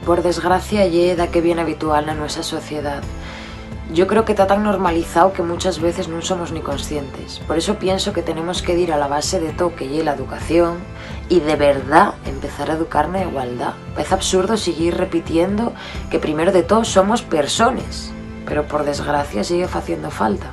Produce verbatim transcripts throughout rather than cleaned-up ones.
Por desgracia, ye daqué bien habitual na nuesa sociedá. Yo creo que ta tan normalizao que munches veces nun somos ni conscientes. Por eso pienso que tenemos que dir a la base de too, que ye la educación, y de verdá empezar a educar na igualdá. Paez absurdo siguir repitiendo que primero de too somos persones, pero por desgracia sigue faciendo falta.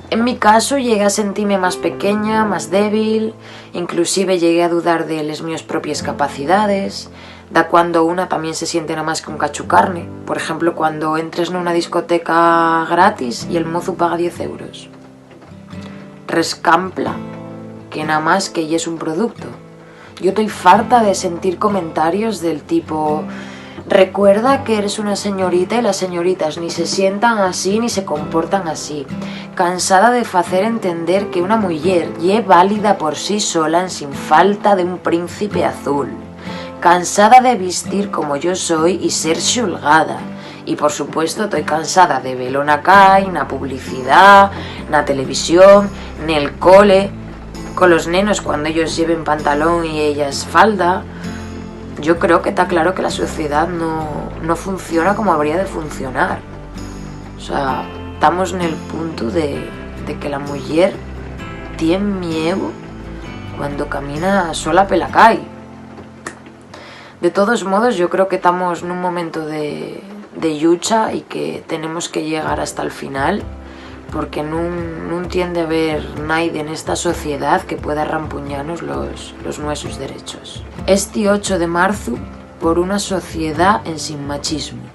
En mi casu, llegué a sentime más pequeña, más débil, inclusive llegué a dudar de les mios propies capacidades, da cuando una tamién se siente namás que un cachu carne, por ejemplo, cuando entres nuna discoteca gratis y el mozu paga diez euros. Rescampla que namás que yes un producto. Yo toi farta de sentir comentarios del tipo: "Recuerda que eres una señorita y las señoritas ni se sientan así ni se comportan así". Cansada de facer entender que una muyer ye válida por sí sola ensin falta d'un príncipe azul. Cansada de vistir como yo soi y ser xulgada. Y, por supuesto, toi cansada de velo na cai, na publicidá, na televisión, nel cole, colos nenos cuando ellos lleven pantalón y ellas falda. Yo creo que ta claro que la sociedá no, no funciona como habría de funcionar. O sea, tamos nel puntu de, de que la muyer tien mieu cuando camina sola pela cai. De todos modos, yo creo que tamos nun momento de, de llucha y que tenemos que llegar hasta'l final, porque nun, nun tien de haber naide nesta sociedá que pueda rampuñanos los, los nuesos derechos. Esti ocho de marzu, por una sociedá ensin machismu.